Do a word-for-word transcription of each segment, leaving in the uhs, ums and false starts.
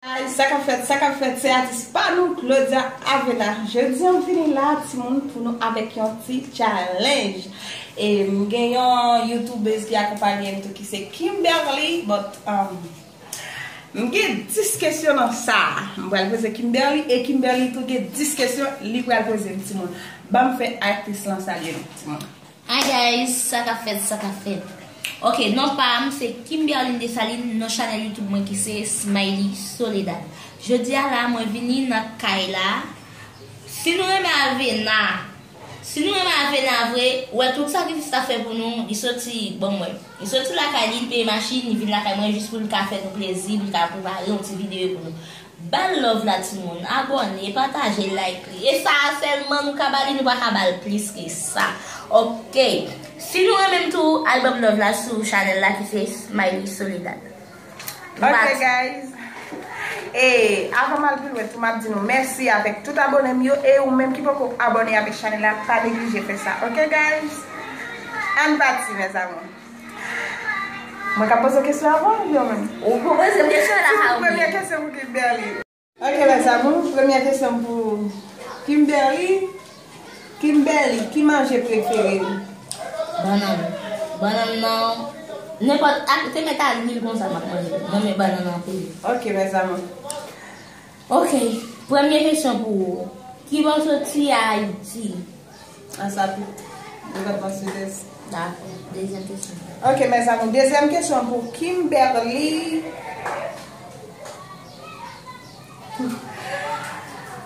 Guys, sa k ap fèt, sa k ap fèt, se atis pa nou, Claudia Avena. Jodi an vini la, timoun, pou nou avèk yon ti challenge. E m gen yon YouTubers ki akonpanye m tou, ki se Kimberly, but um, m gen dis kesyon nan sa. M pral poze Kimberly, e Kimberly tou gen dis kesyon, li pral poze m, timoun. Ban m fè aktris lan salye nou, timoun. Hi guys, sa k ap fèt, sa k ap fèt. Ok, non pa m se Kimberly Dessalines, non chanèl YouTube mwen ki se Smiley Soledad. Jodi a la, mwen vini nan kay la. Si nou renmen Avena, si nou renmen Avena vre, wè tout sakrifis l ap fè pou nou, li soti, bon mwen, li soti lakay li, li peye machin, li vin lakay mwen jis pou l ka fè nou plezi, pou l ka prepare yon ti videyo pou nou. Ba l love la timoun, abòne, pataje, like li. E sa a sèlman nou ka ba li, nou pa ka ba l plis ke sa. Ok. Si nou renmen m tou, al ban m love la sou chanèl la ki se Smiley Soledad. Ok guys. E avan m al pi lwen tou, m ap di nou mèsi avèk tout abòne m yo. E ou menm ki poko abòne avèk chanèl la, pa neglije fè sa. Ok guys. Ann pati, mes amours. Mwen ka poze kesyon avan ou byen menm? Ou poze m kesyon la, Harry. Premye kesyon pou Kimberly. Ok, mes amours, premye kesyon pou Kimberly. Kimberly, ki manje prefere w? Bannann. Bannann nan, nenpòt, ak, te mèt a lwil konsa m ap manje. Mwen renmen bannann anpil. Ok, mes amours. Ok, premye kesyon pou ou. Kibò w soti Ayiti? Ansa tou. Depatman Sidès. Dakò. Dezyèm kesyon. Ok, mes amours. Dezyèm kesyon pou Kimberly.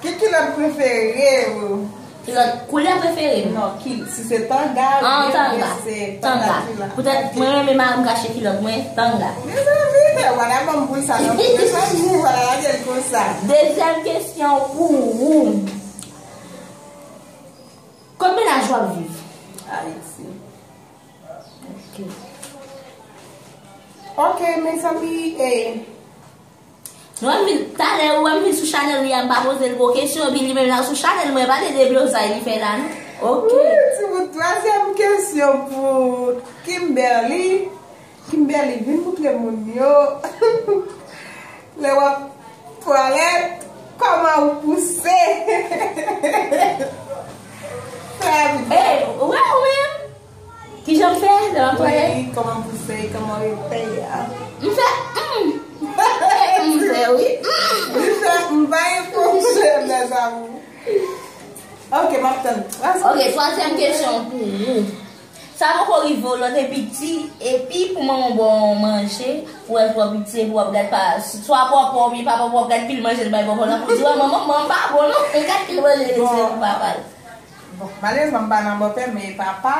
Ki kilòt prefere ou? Kilòt koulè prefere m? Non, ki, si se tanga, ah, tanga. Tanga. Poutèt mwen renmen mari m ka achte kilòt mwen, tanga. Mezanmi, wala ban m boul sa nan, mezanmi, wala lage l konsa. Dezyèm kesyon pou ou. Kot mennaj ou ap viv? Ayiti. Ok. Ok, mezanmi, e. Nou wè m vin, talè ou wè m vin sou chanèl li a, m pa poze l gwo kesyon, epi li menm l al sou chanèl mwen, pa de deblozay li fè la, non? Ok. Wi, timoun, twazyèm kesyon pou Kimberly. Kimberly, vin moutre moun yo. Lè w ap twalèt, kòman ou pouse? Fè vit. Ey, ou wè ou menm? Kijan m fè lè m ap twalèt? Wi, kòman pouse, kòman yo fè a? M fè, mm. M fè, wi. Mm. M fè, m bay pou mèzami. Ok, m ap tann. Ok, twazyèm kesyon pou ou. Sa poko rive w lè w te piti, epi pou manman w ba w manje, pou w wè l twò piti, epi w ap gad pa, swa papa w oubyen papa w, w ap gad pil manje l bay papa w la, pou w di, wè, manman, manman m pa bon, non, gad pil manje l retire pou papa l. Bon, malerezman, m pa nan bòpè, men papa,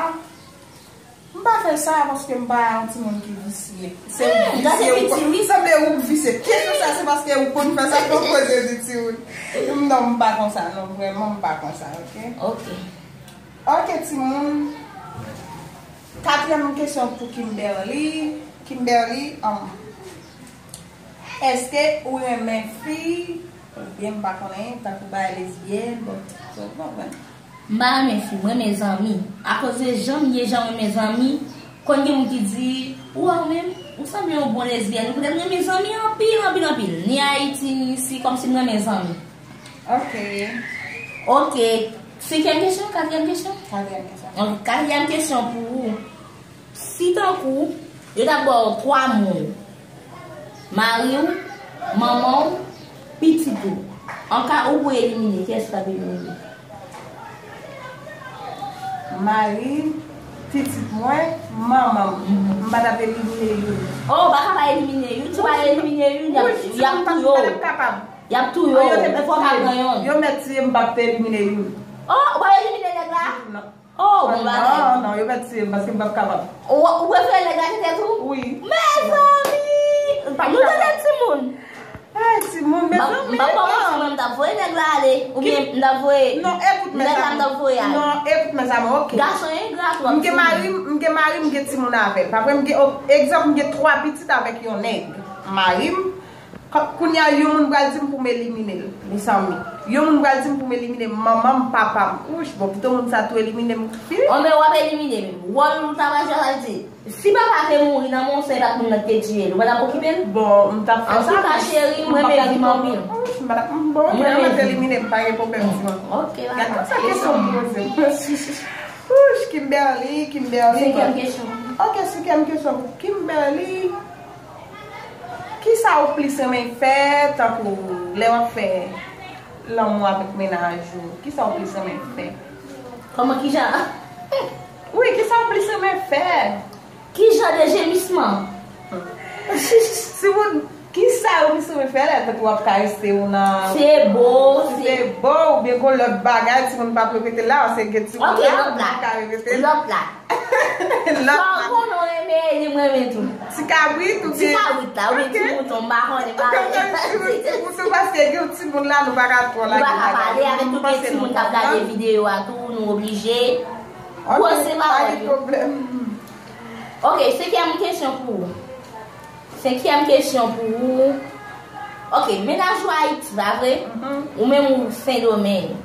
m pa fè sa paske m pa yon timoun ki visye. Se ou visye, ou konn, sanble ou visye. Kesyon sa, se paske ou konn fè sa, ou poze di timoun. Non, m pa konsa, non, vrèman, m pa konsa, ok? Ok. Ok, timoun. Katriyèm kesyon pou Kimberly. Kimberly, um, èske ou renmen fi? Oubyen m pa konnen, tankou bagay lesbyèn, bon, bon, bon. M pa renmen fi, m renmen zanmi. Akoz de jan m ye, jan m renmen zanmi, konn gen moun ki di, ou a ou menm, ou sanble yon bon lesbyèn, ou poutèt renmen zanmi anpil, anpil, anpil. Ni Ayiti, ni isi, kòmsi m renmen zanmi. Ok. Ok. Senkyèm kesyon, katriyèm kesyon? Katriyèm kesyon. Ok, katriyèm kesyon pou ou. Si tankou, yo ta ba w twa moun, mari w, manman w, pitit ou. Anka ou pou elimine, kiyès ou t ap elimine? Mari m, pitit mwen, manman m. M pa t ap elimine youn. Oh, ou pa ka pa elimine youn. Si w pa elimine youn, y ap, y ap touye w. Y ap touye w. Fò w ka pran youn. Yo mèt tiye m, m p ap elimine youn. Oh, ou p ap elimine nèg la? Non. Oh, bon bagay. Non, non, yo mèt tiye m paske m p ap kapab. Ou, ou prefere nèg la ke tèt ou? Wi. Mezanmi! Nou tande timoun. Ay, timoun, mezanmi. M p ap kòmanse, mwen, m t ap voye nèg la ale. Oubyen m t ap voye. Non, ekout, nèg la, m t ap voye ale. Non, ekout, mezanmi, ok. Gason engra twòp. M gen mari m, m gen mari m, m gen timoun avè l. Pa vre, m gen, egzanp, m gen twa pitit avèk yon nèg. Mari m, Kounye a, yon moun pral di m pou m elimine l, mezanmi. Yon moun pral di m pou m elimine manman m, papa m. Ouch, bon, pito moun sa tou elimine m. Fini. Anben, w ap elimine m. Wòl ou ta pral jwe a di, si papa te mouri nan men w, se pa t moun nan ki te tiye l, ou pa t ap okipe l? Bon, m t ap fè sa. Antouka, cheri, m renmen vi m anpil. Ouch, m pa t ap, bon, ok, an mèt elimine m, pa gen pwoblèm, di mwen. Ok, gade sa kesyon m poze m. Ouch, Kimberly, Kimberly. Senkyèm kesyon. Ok, senkyèm kesyon. Kimberly. Kisa ou plis renmen fè, tankou lè w ap fè lanmou avèk mennaj ou? Kisa ou plis renmen fè? Kòman, kijan? Wi, kisa ou plis renmen fè? Kijan de jemisman? Si ou, kisa ou plis renmen fè lè tankou w ap karese ou nan... Se bo, se bo, oubyen gon lòt bagay, timoun p ap repete la, se gen timoun la, lòt la, lòt la. Sa w konnen w renmen, li m renmen tou. Ti kabrit oubyen... Ti kabrit la, oubyen ti mouton, m pa konnen, m pa konnen. Ti mouton, paske gen yon timoun la, nou pa ka twò lage bagay. Nou pa ka pale avèk tout gen timoun k ap gade videyo a tou, nou oblije pwose pawòl yo. Ok, senkyèm kesyon pou ou. Senkyèm kesyon pou ou. Ok, mennaj ou Ayiti, pa vre? Ou menm ou Sendomeng.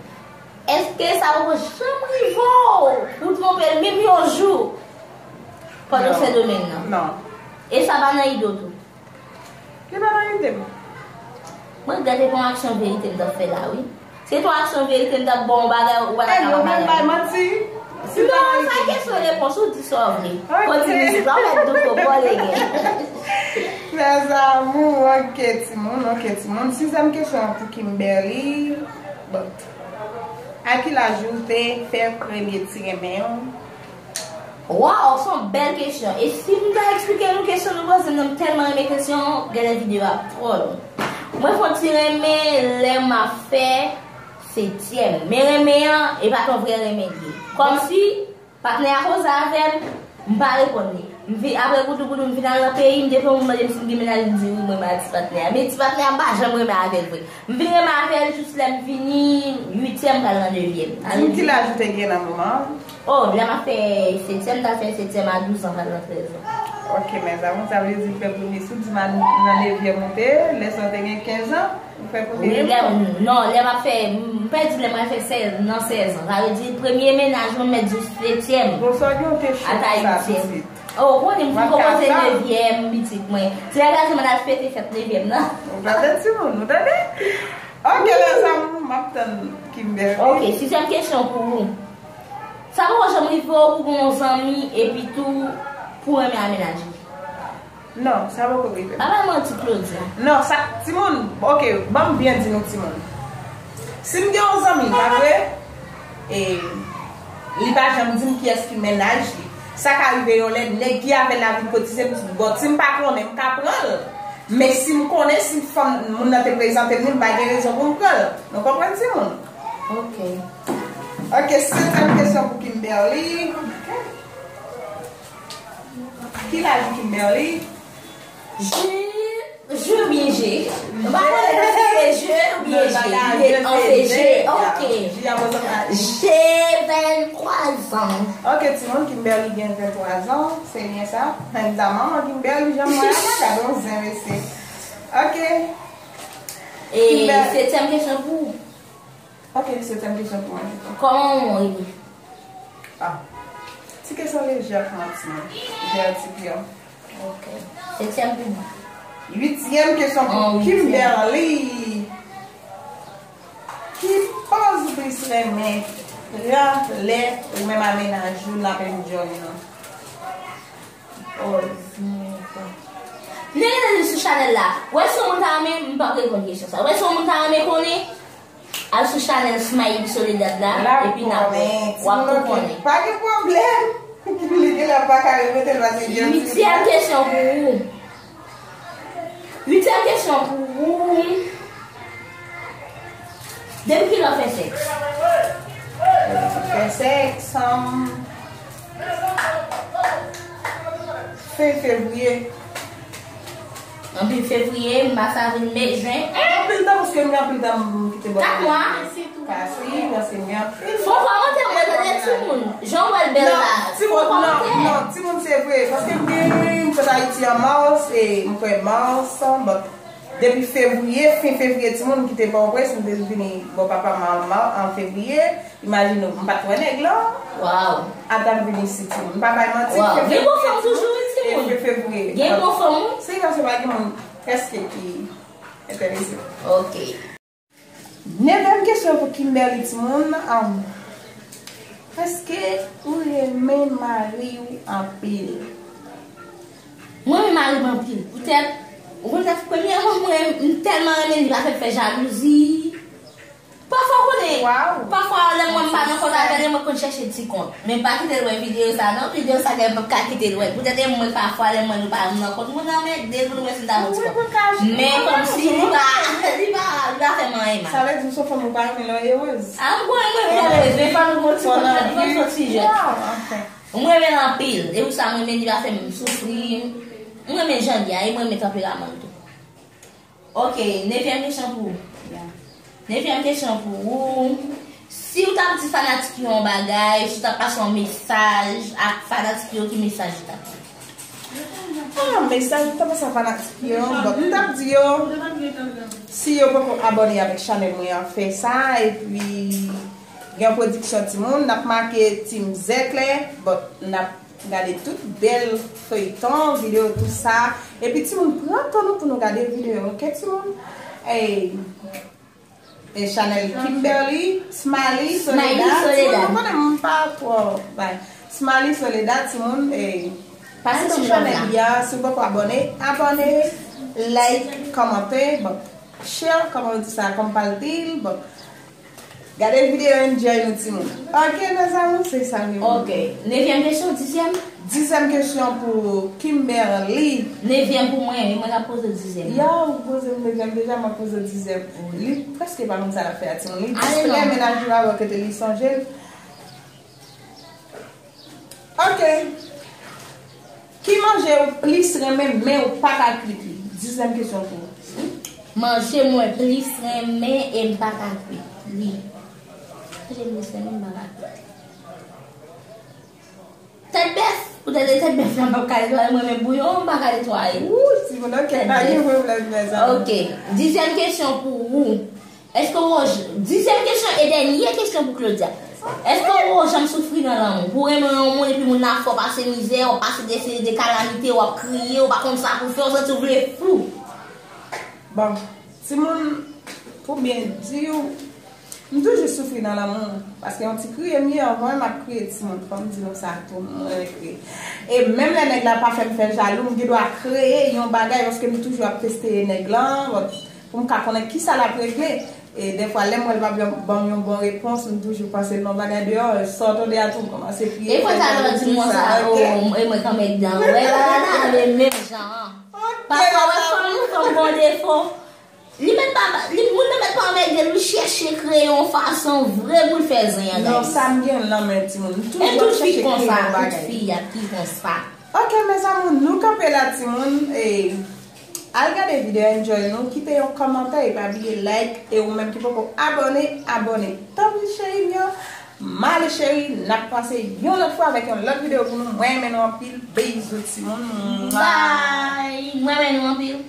Èske sa poko janm rive w pou w twonpe l menm yon jou pandan Sendomeng nan? Non. E sa pa nan ide w tou? Li pa nan ide m. Mwen regrèt se pa yon aksyon verite m t ap fè la, wi. Si se te yon aksyon verite m t ap ba w yon bagay, ou pa ta ka pa bay. Bay manti. Non, sa kesyon repons, ou di sa w vle. Kontinye, silvouplè, w mèt doute w, bon, lege. Mes amours, ok, timoun, ok, timoun. Sizyèm kesyon an pou Kimberly. Bon. A ki laj ou te fè premye ti renmen w? Waw, se yon bèl kesyon. E si m ta eksplike nou kesyon nou poze m nan, m tèlman renmen kesyon an, genlè videyo a ap twò long. Mwen fè yon ti renmen lè m ap fè setyèm. Men renmen an, e pa t yon vrè renmen li ye. Kòmsi, patnè a koze avè m, m pa reponn li. M vin, apre goudougoudou, m vin al nan peyi m, depi yon moun mande m si m gen mennaj, m di wi, mwen renmen ak ti patnè a. Men ti patnè a, m pa janm renmen avè l vre. M vin renmen avè l jis lè m fini uityèm, m pral nan nevyèm. Di m ki laj ou te gen nan moman an? Oh, lè m ap fè setyèm, m t ap fè setyèm a douz an, m pral nan trèz an. Ok, mes amours, sa vle di l fè premye, si w di m a, nan nevyèm ou te, lè sa w te gen kenz an, ou fè premye renmen w? Non, lè m ap fè, m pèdi lè m al fè sèz, nan sèz an. Sa vle di premye mennaj mwen, m mèt di w setyèm. Bon, sa w gen w te cho konsa pitit. Oh, ou konnen m fin kòmanse nevyèm, pitit mwen. Se lè gade m al fete fèt nevyèm nan. Ou tande timoun, ou tande? Ok, mes amours, m ap tann Kimberly. Ok, sizyèm kesyon pou ou. Sa poko janm rive w pou gon zanmi epi tou pou renmen a mennaj li? Non, sa poko rive m. Pa bay manti, Claudia. Non, sa, timoun, ok, ban m byen di nou, timoun. Si m gen yon zanmi, pa vre? E li pa janm di m kiyès ki mennaj li. Sa ka rive yon lè nèg ki avè l la vin kotize m, bon, si m pa konnen, m ka pran l. Men si m konnen, si fanm, moun nan te prezante m li, m pa gen rezon pou m pran l. Nou konprann, timoun? Ok. Ok, setyèm kesyon pou Kimberly. Ki laj ou, Kimberly? Je, je oubyen je? M pa konnen si se je oubyen je. Li ant je, ok. J'ai vingt-trois ans. Ok, timoun, Kimberly gen venntwa zan, se byen sa. Menm jan manman Kimberly, jan mwen la, gade yon zen mesye. Ok. E setyèm kesyon pou ou. Ok, setyèm kesyon pou mwen. Kòman ou rele? Ah. Ti kesyon lejè pou mwen, ti mwen. Jè ti pyon. Ok. Setyèm pou mwen. Uityèm kesyon pou Kimberly. Ki pòz ou plis renmen pran lè ou menm a mennaj ou n ap enjoy nou? Pòz mwen pran. Nèg ki sou chanèl la, wè si yon moun ta renmen, m p ap reponn kesyon sa. Wè si yon moun ta renmen konnen, al sou chanèl Smiley Soledad la, epi n ap wè. W ap tou konnen. Pa gen pwoblèm. Li genlè pa ka repete l paske gen yon ti... Uityèm kesyon pou ou. Uityèm kesyon pou ou. Depi kilè w fè sèks? Fè sèks, um, fen fevriye. Anpil fevriye, mas, avril, me, jen. Anpil tan, paske m gen anpil tan m kite bò. Kat mwa? Kasi, paske m gen anpil... Fon kòmantè mwen tande timoun. Jan w wè l bèl la. Fon kòmantè. Non, timoun, se vre. Paske m gen, m fèt Ayiti an mas, e m kwè mas, but Depi fevriye, fen fevriye, timoun, m kite Pòtoprens, m te vini bò papa m an, an fevriye. Imajine w, m pa t wè nèg lan. Waw. Ata m vin isi, timoun. M pa bay manti, waw. Gen bon fanm toujou, wi, timoun. Fen fevriye. Gen bon fanm, wi. Se yon se pa gen moun prèske ki enterese. Ok. Nevyèm kesyon pou Kimberly, timoun. Um, èske ou renmen mari w anpil? Mwen renmen mari m anpil. Poutèt, ou konn sa, premyèman, mwen, m tèlman renmen li, li pa fè m fè jalouzi. Pafwa, ou konnen, waw, pafwa, lè mwen m pa nan kont avè l, mwen konn chèche ti kont. Men pa kite l wè videyo sa, non. Videyo sa, gen m p ap ka kite l wè. Poutèt e mwen, pafwa, lè mwen nou pa nan kont, mwen anmède l pou l wè si l ta fè ti kont. Men kòmsi li pa, li pa, li pa fè m anyen mal. Sa vle di, ou se fanm ou pa renmen lè w erez? A, mwen, mwen, mwen, mwen, mwen, fò nou gon ti kont, fò nou gon ti jwèt. Mwen renmen l anpil. E pou sa, mwen renmen li pa fè m soufri. Mwen renmen jan l ye a, e mwen renmen tanperaman l tou. Ok, nevyèm kesyon pou ou. Nevyèm kesyon pou ou. Si w t ap di fanatik yo yon bagay, si w t ap pase yon mesaj ak fanatik yo, ki mesaj ou t ap di? Ah, mesaj m t ap pase a fanatik yo, bon, m t ap di yo, si yo poko abòne avèk chanèl mwen an, fè sa, epi gen pwodiksyon timoun, n ap make Team Zèklè, bon, n ap gade tout bèl feyton, videyo, tout sa. Epi timoun, pran tan nou pou nou gade videyo, ok, timoun? Ey, e chanèl Kimberly, Smiley, Soledad. Timoun, nou konnen m pa twò bay. Smiley, Soledad, timoun, ey, pase sou chanèl li a, si w poko abòne, abòne, like, kòmante, bon, share, kòman yo di sa, kòm pa l di l, bon. Gade videyo, enjoy nou timoun. Ok, mes amours, se sa menm. Ok. Nevyèm kesyon, dizyèm? Dizyèm kesyon pou Kimberly. Nevyèm pou mwen, e mwen k ap poze dizyèm. Ya, ou poze m nevyèm deja, mwen poze dizyèm. Wi. Li prèske pa konn sa l ap fè a, timoun. Li distrè, mennaj li pa wè kote li sonje l. Ok. Ki manje ou plis renmen men ou pa ka kwit li? Dizyèm kesyon pou ou. Manje mwen plis renmen e m pa ka kwit li. Manje m plis renmen m pa ka kwit li. Tèt bèf. Poutèt e tèt bèf la m p ap ka netwaye, mwen renmen bouyon, m pa ka netwaye. Wou, timoun, ok, pa gen pwoblèm, mes amours. Ok. Dizyèm kesyon pou ou. Èske w, dizyèm kesyon e dènye kesyon pou Claudia. Èske w janm soufri nan lanmou? Pou w renmen yon moun epi moun nan fè w pase mizè, w ap pase de seri de kalamite, w ap kriye, w pa konn sa pou w fè, w santi w vle fou. Bon, timoun, pou byen di w, m toujou soufri nan lanmou. Paske yon ti kriye m ye, anvan m ap kriye timoun. Fò m di nou sa tou, mwen renmen kriye. E menm lè nèg la pa fè m fè jalou, m gen dwa kreye yon bagay paske m toujou ap pesteye nèg lan. Bon, pou m ka konnen kisa l ap regle. E dèfwa, lè m wè l p ap ban m yon bon repons, m toujou panse l nan bagay deyò, sa w tande a tou, m kòmanse kriye. E fò sa lè w di m sa, o, e mwen k anmède an. Wè la, la, la, men menm jan an. Pafwa, wè, fanm, fanm gon defo. Li mèt pa, li, moun nan mèt pa anmède l, li chèche kreye yon fason vre pou l fè zen an. Non, sa m gen nan men timoun. M toujou ap chèche kreye yon bagay. E tout fi konsa, tout fi ap ki konsa. Ok, mes amours, nou kanpe la, timoun. E, al gade videyo, enjoy nou, kite yon kòmantè, e pa bliye like, e ou menm ki poko abòne, abòne. Tanpri, cheri m yo, m ale, cheri, n ap pase yon lòt fwa avèk yon lòt videyo pou nou. Mwen renmen nou anpil, bizou, timoun. Bye! Mwen renmen nou anpil.